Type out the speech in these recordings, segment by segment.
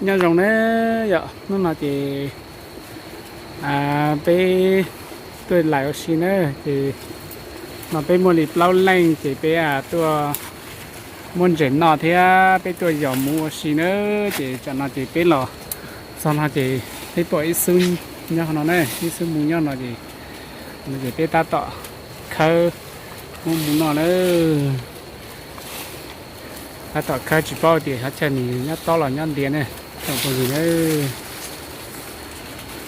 Nyob zoo na yom, hnub no ces peb tuaj lais ua si na, ces no peb muaj li plaub leej ces peb tuaj muab ntses noj thiab peb tuaj yos muv ua si na, ces tsam no ces peb los txog no ces peb pom ib xub nyob qhov no na, ib xub mus nyob no ces, no ces peb tab tom khawb muab mus noj na. Tab tom khawb tsis paub tias xyov chaw nws nyob tob los nyob ntiav ne, tsoom phooj ywg na.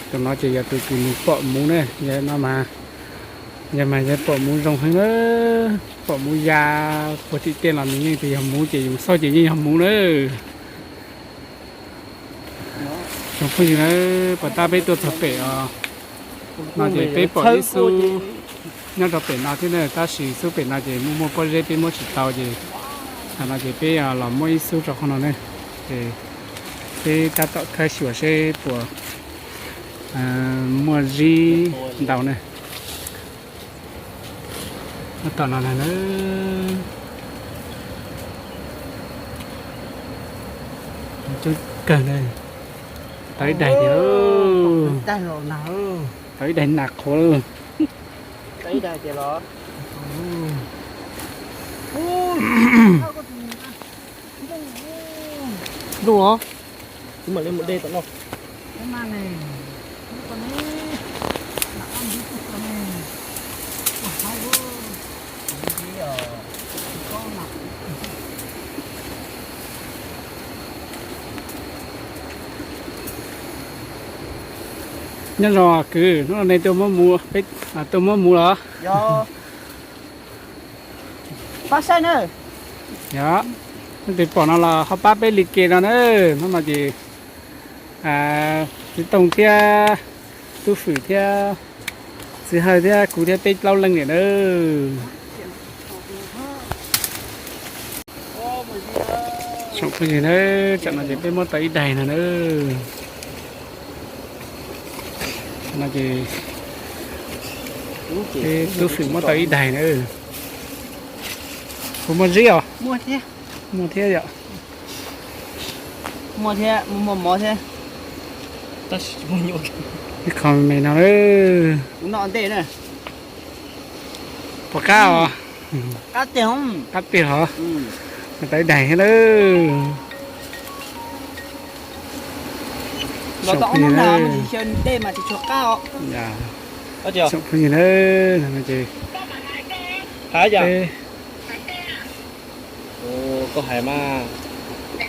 Tus no ces yog tus kws nws pom muv na, yog no mas, yog mas yog pom muv zoo heev na, pom muv ya puag tim tej los nws yeej tias yog muv ces yus xauj ces yeej yog muv na. Tsoom phooj ywg na, puas tab peb tuaj txog pem os, no ces peb pom ib xub nyob rau pem no thiab na, tab sis xub pem no ces muaj muaj pob zeb peb muab tsis tau ces, no ces peb los muab ib xub rau qhov no na, ces peb tab tom khawb xyuas seb puas muaj zib ntau na. Tom no na, coob kawg na, tau ib daig tiag, tau ib daig nas qhuav. Ntuj os, kuv mam li mus de tom no. Nyob zoo kwv, hnub no nej tuaj muab muv los? Pab saib na. Yog, nej tus pom no los ho pab peb li ke no na. Hnub no ces txiv Tooj thiab tub Fwm thiab txiv Hawj thiab kuv thiab peb plaub leej niam na. Tsoom phooj ywg na, tsam no ces peb muab tau ib daig no na. No ces peb tub Fwm muab tau ib daig na. Puas muaj zib os? Muaj thiab yom. Muaj thiab, muaj mov thiab. Ib qho me no na. Pom qab os. Qab tiag hov. Tau ib daig thiab lawm. Tsoom phooj ywg na, no ces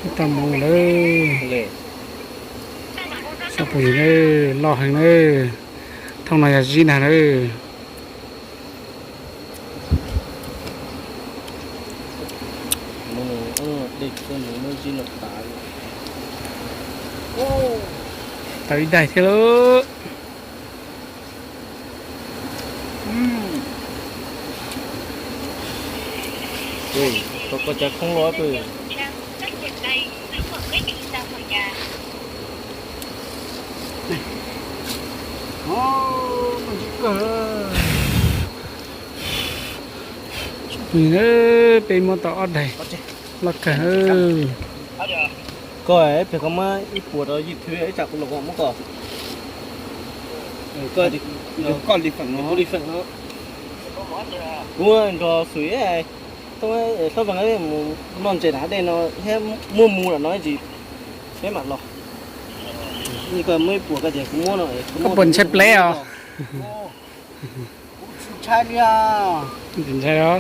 peb tau mus lawm. Tsoom phooj ywg na, loj heev na. Thooj no yog zib nag na. Tau ib daig thiab lauj. Peb muab tau ob daig loj kawg. Koj pem koj muab ib puas rau yij thwb ib tsam kuv los muab koj. Koj li feem no, kuv nrog Xwm, Xab Vees mus noj ntses nram dej no thiab muaj mus lawm no tsis, peb mam los. Koj muab ib puas koj tias kuv muab no, koj puas ntshai plev os? Ntshai os.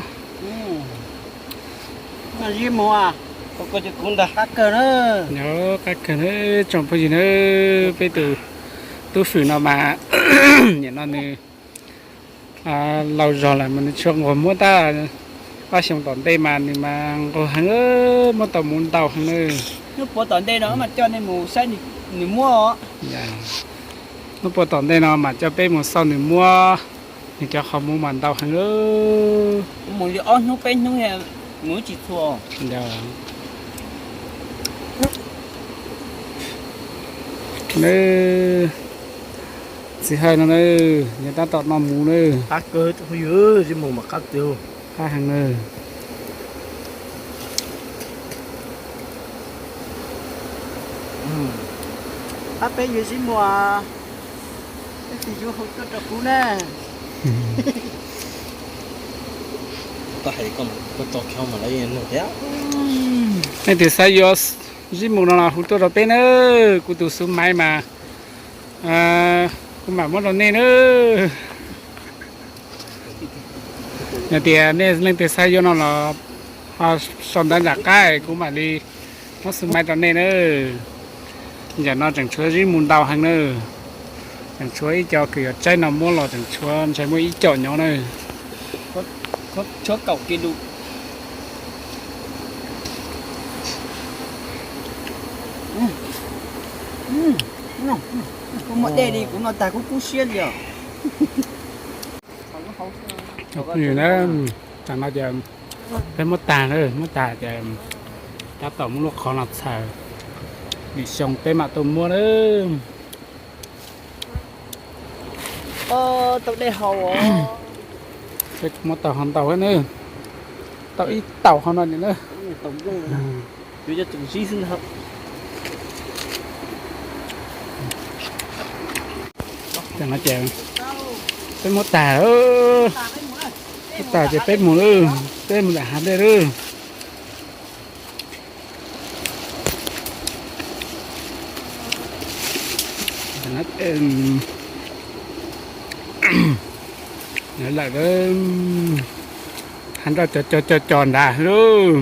Qab kawg na, tsoom phooj ywg na, peb tus tub Fwm no mas nim no nws laus zog lawm mas nws tsuas nquag muab tab, ob xyoo tom ntej mas nws mas nquag heev, muab tau mus ntau heev na. Hnub puav tom ntej no mas coj nej mus saib nws muab. Hnub puav tom ntej no mas coj peb mus xauj nws muab, nws cov qhov muv mas ntau heev. Mus li ob hnub peb hnub mus tsis txhua. Txiv Hawj no na, yog tab tom noj mus na. Qab heev na. Pab peb yuav zib muas, peb tus yuav hu tuaj rau kuv na. Leej twg xav yuav zib mus no los hu tuaj rau peb na, kuv tus xub maiv mas kuv mam muab rau nej na. Yog tias nej leej twg xav yuav no los ho sau ntawv nram qab kuv mam li muab xub maiv rau nej na. Yam no tseem tshuav zib mus ntau heev na. Tseem tshuav ib co kws yuav tsaib no muab los tseem tshuav ntshe muaj ib co nyob na. Tshuav kaum kis lus. Kuv muab dej li kuv noj tag kub kub siab li os. Tam no ces peb muab tag na, muab tag ces tab tom muab lub qhov no txhaws, lwm xyoo peb mam tuaj muab na. Tau dej haus os. Peb muab tau ho ntau na, tau ib taum ho no na. Tam no ces peb muab tag, muab tag ces peb mus lawm, peb mus nram hav dej lawm. Lawm, hav nroj co co co nrad lauj.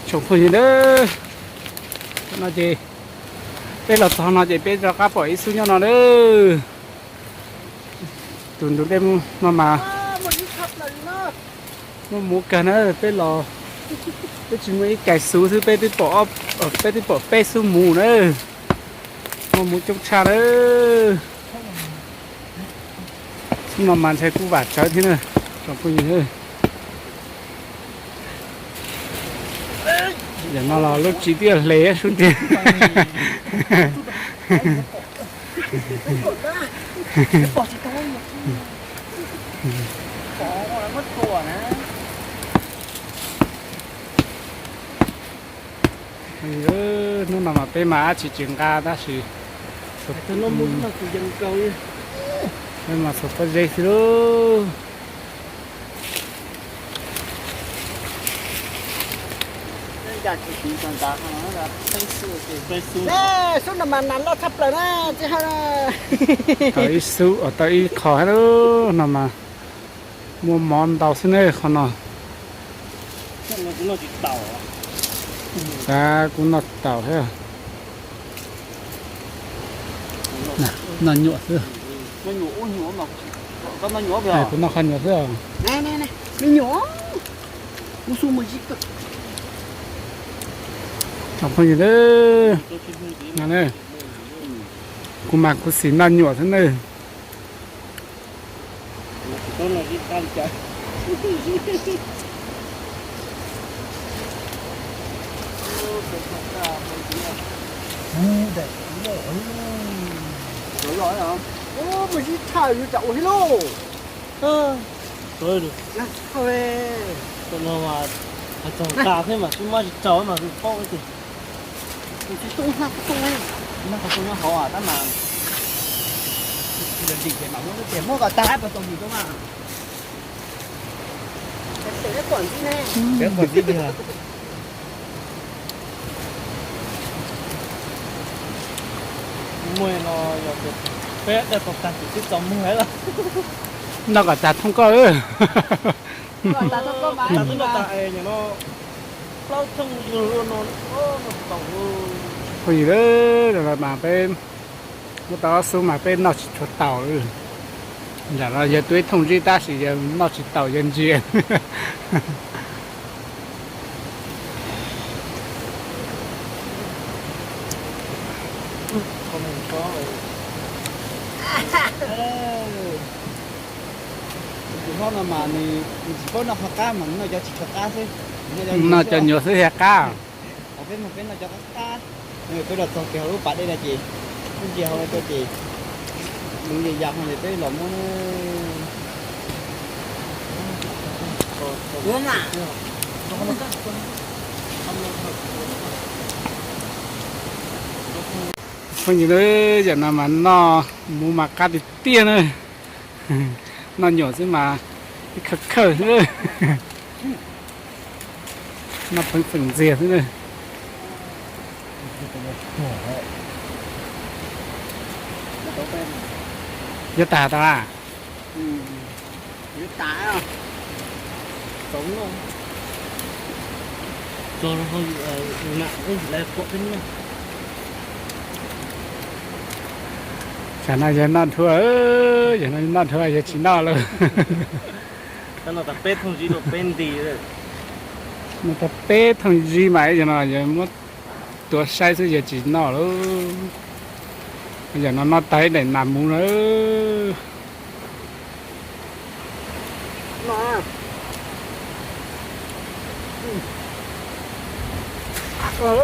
Tsoom phooj ywg, no ces peb los txog no ces peb rov qab pom ib xub nyob no lawm. Tus ntug dej no mas muaj muv kawg na, peb los peb tsis muaj ib kais xub xwb peb twb pom, peb twb pom peb xub muv na. Muaj muv coob tshaj na. Xub no mas ntshe kuj vam tsawv thiab na, tsoom phooj ywg. Yam no los lub tsis twb hle sub ntiag. Hnub no mas peb mas dab tsi tsis nqa tab sis peb mas txhua pob zeb xwb lauj. Xub no mas nas loj tshaj plaws na, tsis haj. Tau ib xub, tau ib qho thiab lauj, no mas muaj mov ntau xwb ne qhov no. Xav kuv noj tsis taus thiab. Noj nyuam xwb. Kuv noj qhov nyuam xwb. Tsoom phooj ywg, kuv mas kuv xis noj nyuam xwb nawb. Mus zib tshaj yus tsam ua thiab lauj. Txog nqa thiab mas tsis muab tsis tsaus mas paub ib tug. Tsis toob hnab qhov rooj, hnab qhov rooj nyob hauv tab mas. Muab kom tag puas tau mus rau mas. Peb pom ntxiv li os. Muaj no yog tias peb daj tau tag ces twb txaus muag lawm. Noj kom tag thooj koj. Phooj ywg, mas peb muab tau ob xub mas peb noj tsis tshua taus. Nram no yawg tua ib thooj zib tab sis yawg noj tsis taus yawg ntsia. Tus hlob no mas nws tsis paub noj qhov qab mas nws noj cov tsis tshua qab xwb. Noj cov nyuam xwb thiaj qab. Peb mus peb noj cov qab qab. Peb los txog kiag hauv lub pas dej no ces ntsia hauv no ces nws ya ya ho ces peb los muab. Phooj ywg, yam no mas noj mus mas qab tiag tiag na. Noj nyuam xwb mas ib khawj khawj xwb. Noj pheej feem ntxiag xwb na. Yuav tag tau a? Tsam no yog noj dhua, yog noj dhua yog tsis noj lawm. Noj tau peb thooj zib mas yog no yog muab tuav saib xwb yog tsis noj lawm. Yog no noj tag ib daim nas mus na. Kuv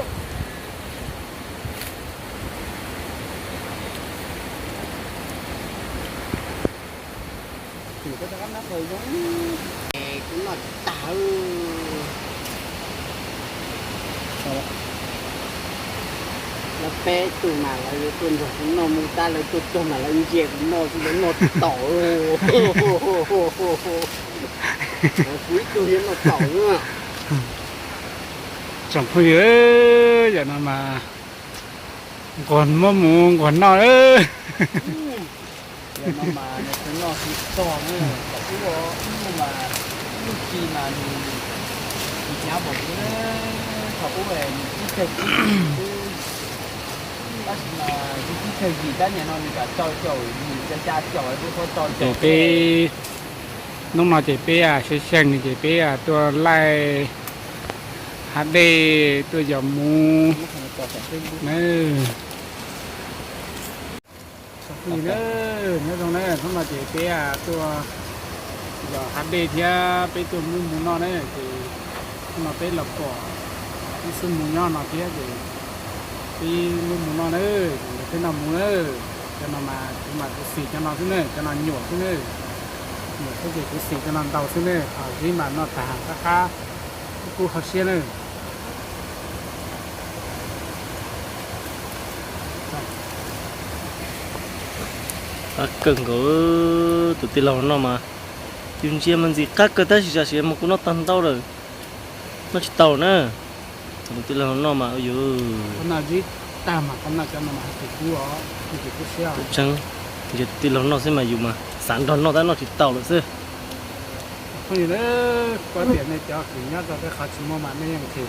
noj tsis tag. Lawv peb tug mas lawv tuaj nrog kuv noj mus tab lawv tuaj txog mas lawv ntsia kuv noj xwb lawv noj tsis taus. Kuv ib tug thiaj noj taus. Tsoom phooj ywg, yam no mas nquag muab mus nquag noj. Yam no mas nws tsis noj tsis tog na, thaum ub ub mas ib lub ci mas nws hnyav npaum li, thaum ub nws tib chaws xwb, tab sis mas yus tib chaws yim tab nim no nws kam rau caum yim rau xya caum lawv kuj tau rau caum. Peb hnub no ces peb xyeej xyeej ces peb tuaj laij hav dej tuaj yos mus na. Nyob zoo na, hnub no ces peb tuaj yos hav dej thiab peb tuaj muab mus noj na, ces hnub no peb los pom ib xub mus nyob no thiab ces peb muab mus noj na, ces peb noj mus na. Cov no mas kuv mas kuv xis cov no xwb na, cov no nyuam xwb na. Nyuam xwb ces kuv xis cov no ntau xwb na, ho zib mas noj tag qab qab kub kub hauv siab na. Qab kawg nkaus, tus tij laug no mas yus ntsia mas ntxim qab kawg tab sis tam sim mas kuv noj tag ntau lawm, noj tsis tau na. Tus tij laug no mas yus tseeb, ntsia tus tij laug no xwb mas yus mas xav nrog noj tab noj tsis tau lawm xwb. Phooj ywg, kuv tias nej cov kws nyob rau tej qhov tsis muaj mas nej yeej them.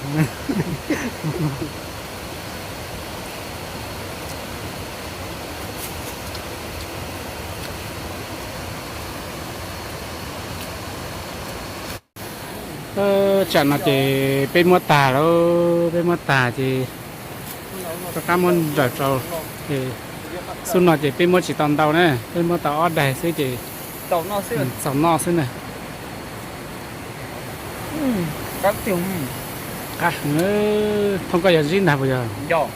Tsam no ces peb muab tag lauj, peb muab tag ces rov qab muab nrawm rau. Xub no ces peb muab tsis tau ntau na, peb muab tau ob daig xwb ces txaus noj xwb na. Qab heev, thooj koj yog zib ntag puas yog?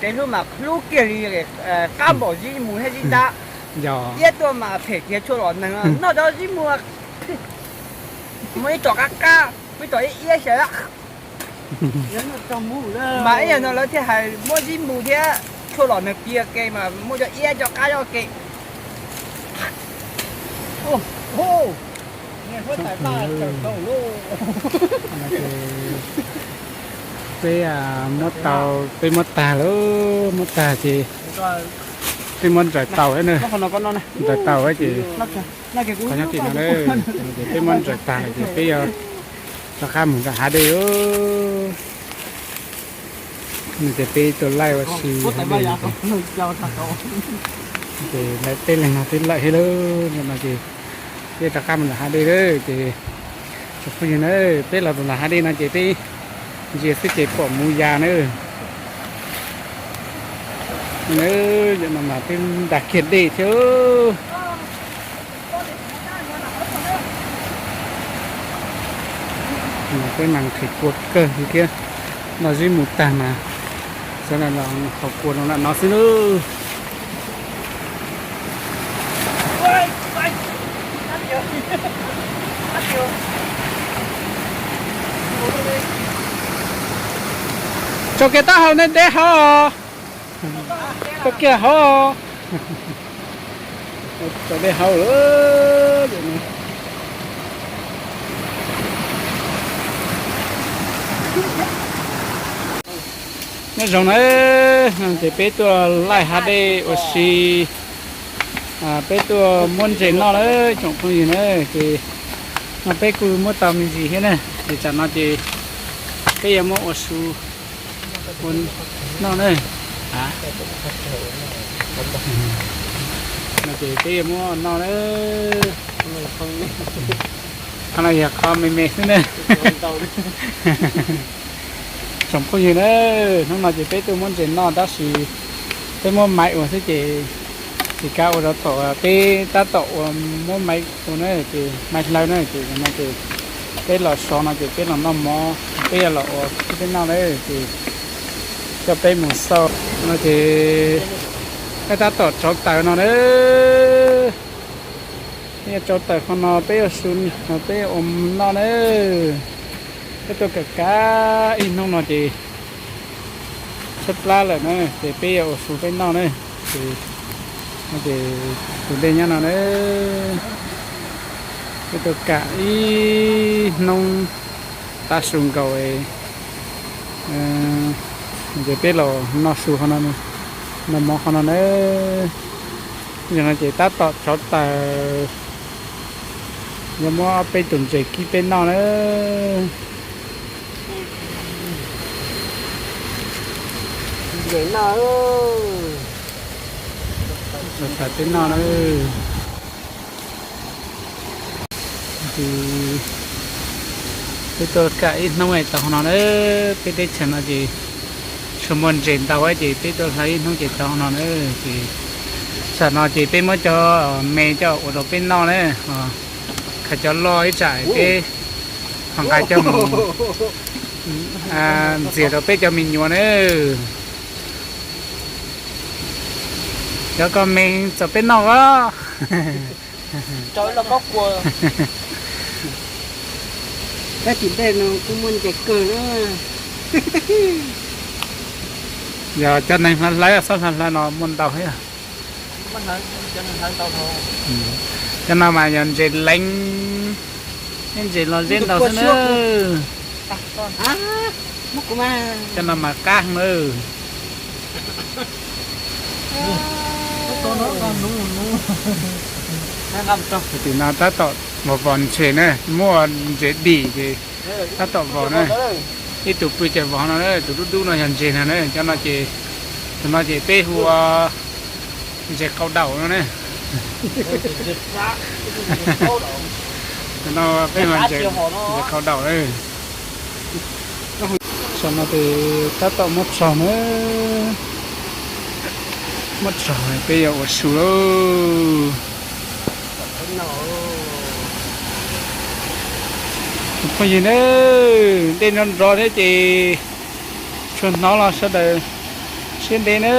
Ces hlub mas hlub kiag li, qab npaum zib mus thiab zib ntab. Iab tuaj mas phem kiag tshuaj los neeg, noj cov zib mus muaj ib co qab qab, muaj ib co iab iab xyaw. Mas ib yam no lawv thiaj hais muab zib mus thiab tshuaj los neeg piav ke mas muaj cov iab cov qab coj ke. Peb muab tau, peb muab tag lauj, muab tag ces peb muab nrawm tau na, nrawm tau ces qhov nyob tim no na, ces peb muab nrawm tag lawm ces peb yuav rov qab mus nram hav dej lauj. No ces peb tuaj laij ua si, ces lawv peb leeg no twb lawm thiab lauj, no ces peb rov qab mus nram hav dej lawm ces, tsoom phooj ywg na, peb los rau nram hav dej no ces peb ntsia xwb ces pom mus yas na. Yam no mas peb nram kiag dej thiab. Peb mas nqhis kua kawg li thiab, noj zib mus tag mas xav los haus kua no lam no xwb lauj. Rau kiag taub hau nej deb hauv, rau kiag hauv, rau deb hauv lawm. Nyob zoo na, ces peb tuaj laij hav dej ua si, peb tuaj muab ntses noj na tsoom phooj ywg na. Ces no peb kuj muab tau me ntsis thiab na, ces tsam no ces peb yuav muab ua su ua noj na. No ces peb yuav muab noj na. Qhov no yog qhov me me xwb na. Tsoom phooj ywg na, hnub no ces peb tuaj muab ntses noj tab sis peb muab maiv ua xwb ces tsis kav ua rau thaum peb tab tom ua muab maiv ua na, ces maiv hlawv na, ces no ces peb los so no ces peb los noj mov, peb yuav los ua peb noj na, ces coj peb mus xauj no ces peb tab tom tsauv taws no na. Peb yuav tsauv taws qhov no peb yuav su, peb yuav ua noj na. Peb tuaj kam kam ib hnub no ces tshaib plab lawm na, ces peb yuav ua su peb noj na. Ces no ces tus dej nyob no na, peb tuaj kam ib hnub tav su nkaus ces peb los noj su qhov no, noj mov qhov no na. Yog no ces tab tom tsauv taws, yuav muab peb tus ntses kib peb noj na. Los tham peb noj na. Ces peb tuaj kam ib hnub tau qhov no na, peb teb chaws no ces tsuas muaj ntses ntau ces peb tuaj hlawv ib hnub ces tau qhov no na. Ces tam no ces peb muab cov me coj ua rau peb noj na, khaws cov loj ib tsam peb ho nqa coj mus ntxias rau peb cov me nyuam na. Cov ko me txaus peb noj os. Kab tim ntej no kuj muaj ntses kawg na. Yog cov neeg hlawv hlawv, xob hlawv hlawv no muaj ntau thiab. Cov no mas yog ntses leev, ntses los zeb ntau xwb na. Cov no mas qab heev na. Tim no tab tom vov vov ntses na, muaj ntses dim ces tab tom vov na. Ib tug pw ces vov no, tus dub dub no yog ntses no na, cov no ces, tus no ces peb hu ua ntses qau daum no na. Tus no peb hu ntses qau daum na. Tam no ces tab tom muab txog na, muab txog peb yuav ua su lauj. Phooj ywg na, dej nrov nrov thiab ces tsuas hnov los sawv daws siab ntev na.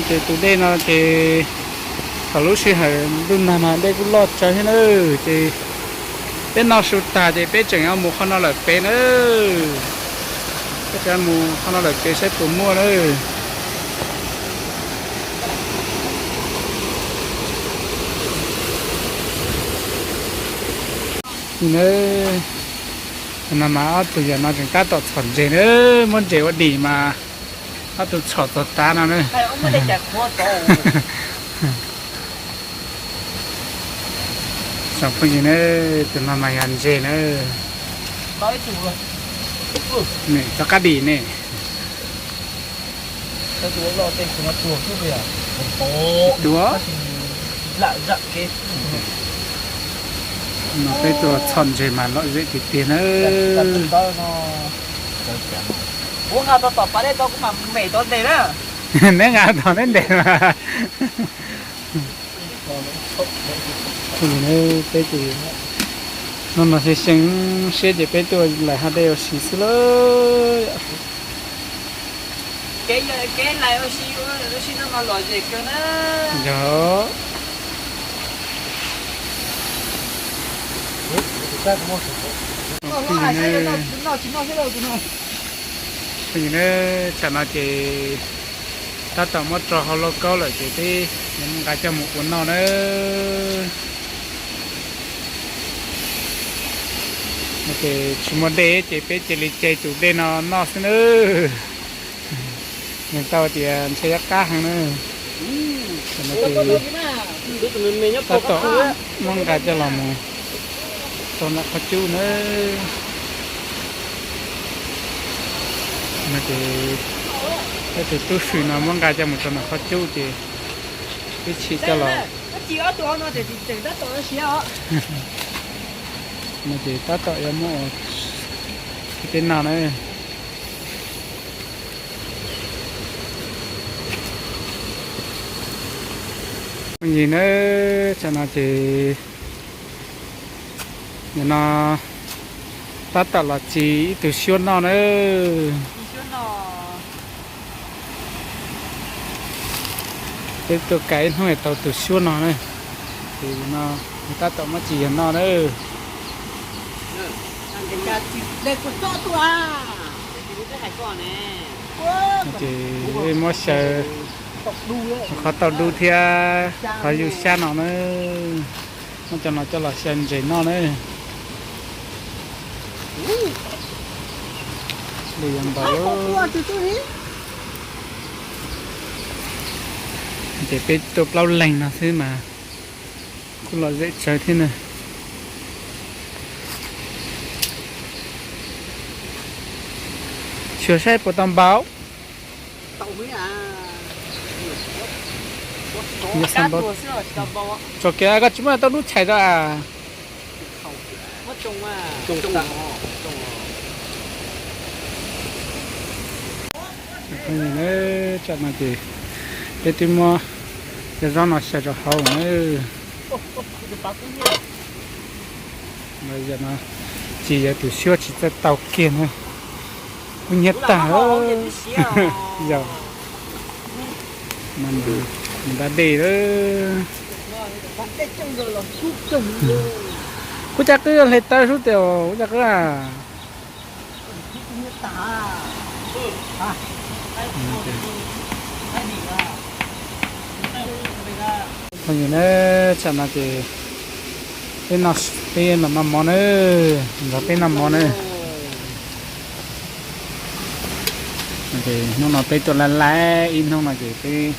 Ces tus dej no ces thaum lub sij hawm ntuj nag mas dej kuj loj tsawv thiab na. Ces peb noj su tag ces peb tseem yuav mus qhov no lawm pem na. Peb tseem mus qhov no lawm pem saib puas muaj na. Nim no mas ob tug yawm no tseem tab tom txhom ntses na, muab ntses ua dim mas ob tug txhom txog tav no na. Tsoom phooj ywg na, tus no mas yog ntses na. Nim rov qab dim ne. Tuag. No peb tuaj txhom ntses mas lom zem tiag tiag na. Neb nqa tau neb ntes mas. Peb ces no no xyoo xyoo siab ces peb tuaj laim hav dej ua si xwb lauj. Yog. Phooj ywg na, tsam no ces tab tom muab rau hauv lauj kaub lawm ces peb yuav muab nqa coj mus ua noj na. Ces tsis muaj dej ces peb cia li ce tus dej no noj xwb nawb. Nws tau tias ntshe yuav qab heev na. Tab tom muab nqa coj los mus rau nram qhov cub na. No ces peb tus tub swm no muab nqa coj mus rau nram qhov cub ces peb tshim coj los. No ces tab tom yuav muab ua peb noj na. Phooj ywg na, tsam no ces nim no tab tom los tsis ib tug suab noj na. Peb tuaj kav ib hnub tau tus suab no na. Ces no tab tom muab tsis yog noj na. Ces muab xyaw qhov tauj dub thiab qhov yug xyab no na. Muab cov no coj los xyaw ntses noj na. Li yog npaum. Ces peb tuaj plaub leeg no xwb mas kuj lom zem tsawv thiab na. Xyuas saib puas tau npaum. Tso kiag, koj tsis muaj tauj dub chais rau a. Tsam no ces peb twb muab cov zaub no xyaw rau hauv na. Yog no tsis yog tus suab tsis txawj tau kiag na. Kub hnyiab tag. Yog no nws npaj dej lawm. Kuv caj qwb hle taw sub tias kuv caj qwb a. Phooj ywg na, tsam no ces peb, peb los noj mov na, nrog peb noj mov na. Hnub no peb tuaj laij laij ib hnub no ces peb,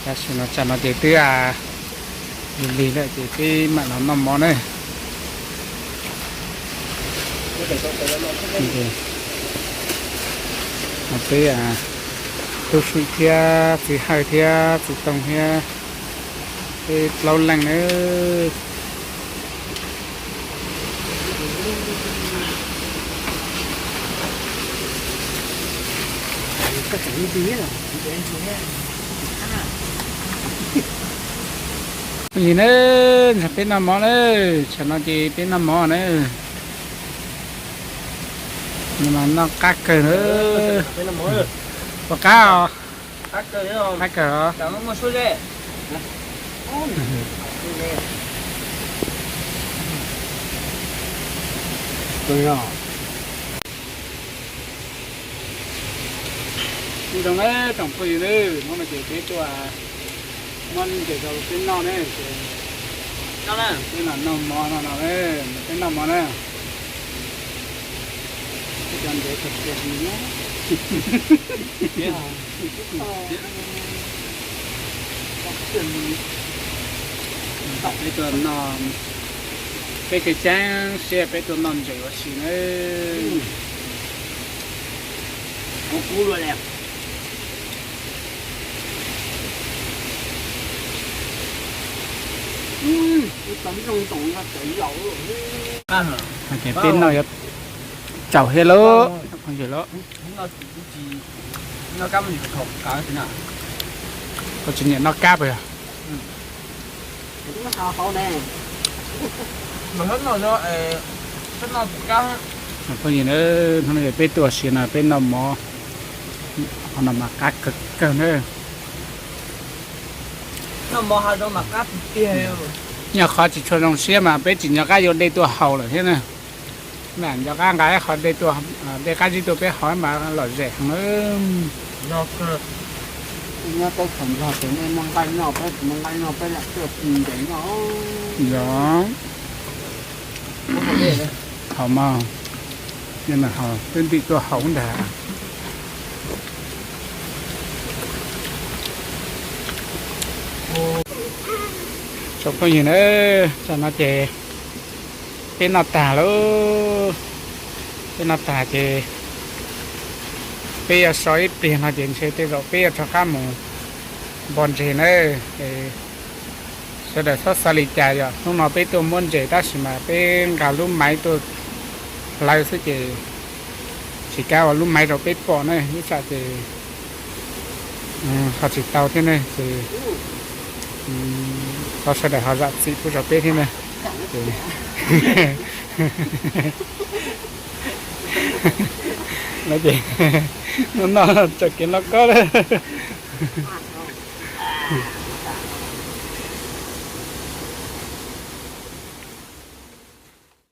tam sim no tsam no ces twb lig lig lawm ces peb mam los noj mov na. Peb tub Swm thiab txiv Hawj thiab txiv Toog thiab peb plaub leeg nawb. Phooj ywg na, nrog peb noj mov na, tsam no ces peb noj mov na. Noj qab kawg na. Puas qab os? Qab kawg os. Ua tsaug na tsoom phooj ywg na, hnub no ces peb tuaj muab ntses rau peb noj ne, peb los noj mov no no, peb noj mov na. Cov ntses tiag tiag li. Peb tuaj noj, peb tseem ceeb siab peb tuaj noj ntses ua si na. Kub kub luaj li. Ces peb noj yuav tsaus thiab lauj, phooj ywg lauj. Koj tsis nyiam noj kab puas yog? Phooj ywg na, hnub no peb tuaj ua si no peb noj mov, qhov no mas qab kawg kawg na. Noj qhov tsis tshua zoo siab mas peb tsis nco qab yuav dej tuaj haus lawm thiab na. Nco qab nqa qhov dej tuaj, dej qab zib tuaj peb haus mas lom zem heev. Nyob teb chaws Nplog ces nej muaj nqaij noj, peb tsis muaj nqaij noj peb lam tuaj ci ntses noj. Yog, haus mas, haus twb ntim tuaj haus ntag. Tsoom phooj ywg na, tam no ces peb noj tag lauj. Peb noj tag ces peb yuav so ib pliag no ces ntshe tej zaum peb yuav rov qab mus npo ntses na. Sawv daws txhob xav li cas, yog hnub no peb tuaj muab ntses tab sis mas peb nqa lub maiv tuaj hlawv xwb ces tsis kav ua lub maiv rau peb pom na, ib tsam ces ho tsis tau thiab ne ces thov sawv daws ho zam txim pub rau peb thiab na. No ces, no no txoj kev noj kob lawm.